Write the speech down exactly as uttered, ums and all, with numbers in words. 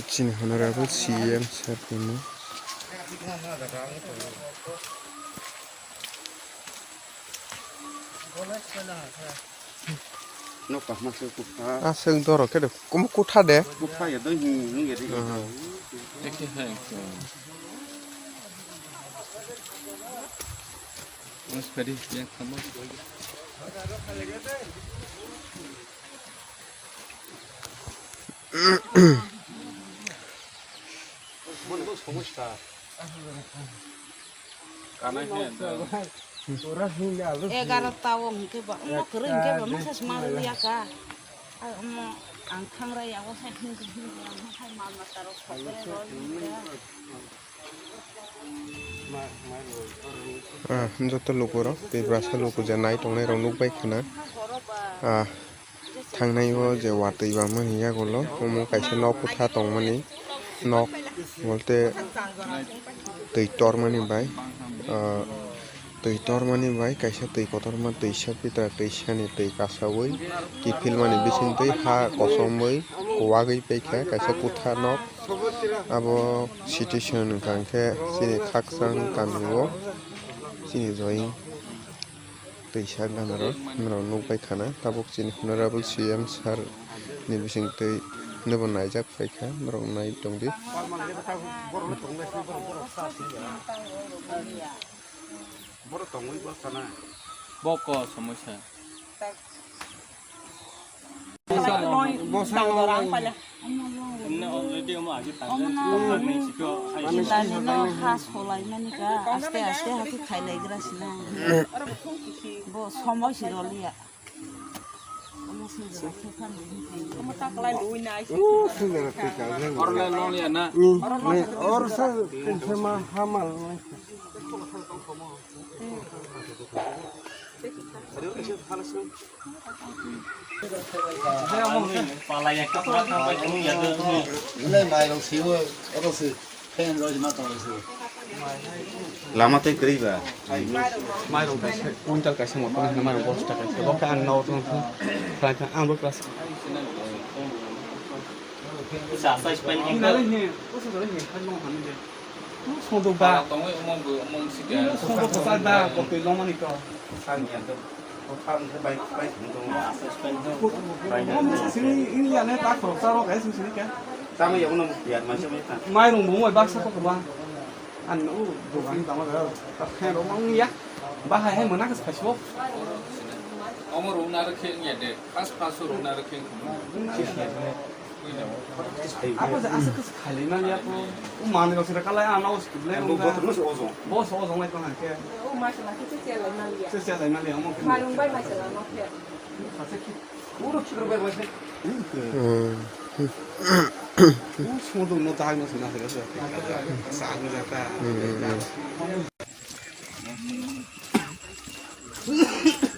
Chini Honorable C M sir ni. Nok kahma se kutha. Ah, se doro khe de. Kum kutha de. Kutha ya doi hi nung ya de. Ah. Ekhe hai. Mas pedi yang kamu. Egarota o hwnkhe ba, omo kwrwi hwnkhe ba masa se ma rwya ka. Ai omo ang thangra yago se hwnkhe hwnkhe ang hai mal mata rok khokre rw hwnkhe. Ah, joto lukurok, Tiprasa luku je nai tongnai rok nukbai khwna. Ah, thangnai o je watwi bangmani yagulo, omo kaisa nok kutha tongmani, nok bolte twi tormani bai, ah, twi tormani bai, kaisa twi kotorma, twisa pitra, twisani twi kasaui, kiphilmani bisingtwi ha kosomwi kuwagwi paikha, kaisa kutha nok. Abo situation wngkha hwnkhe chini khakchang kamio chini join twisa ganaro norok nukbai khana. Tabuk chini Honorable C M sir ni bisingtwi nobo naijak phaikha, norok nai tongdi. Boko somosya. Bwsa no. Already omo age ta. Dali no ha solai mani ka, aste aste ha khe khailai gra sina. Bo somoi si roliya. Orle loliya na. Or sa, ma hamal. Nai mairok siwo, oro se fan rojima tonglaisio. Lama tei kwrwi ba? Mairok kaisa, quintal kaisa motom hwnwi mairok bosta kaisa. Bo khe ang nago tong tong khlai kha, ang bo class. Sa, sa, sa, sa. Nalai he, o se nalai he, hai long han de. Sodok ba. Tongwi umong bo, umong sika. Sodok ba, ba, kopi long mani to. Sa ni ya to. Ko tham the bai, bai thung tong. Sa, sa, sa. Mo mo sa sini, ini ya ne ta khorok sa ro, guys, sini kya? Tamo ya uno ya, ma se ta. Mairung bo mo baksa ko ba. An u dogan tamo ga. Ta khe ro mang ya. Ba hai hai mana ka sa so. Omo ro na ro khe ya de. Pas pas ro na ro khe. Apa je asa khe khalai man ya ko. U man ro sira kalai ana os kule. Bo bo terus ozong. Bo so ozong lai ko han khe. O ma se ma khe se chelai man ya. Se chelai man ya mo khe. Marung bai ma chelai mo khe. Sa se ki. Uro chikro bai ma se. Hmm. U sodok no dai no se na se. Sa no jata. Hmm, hmm, hmm.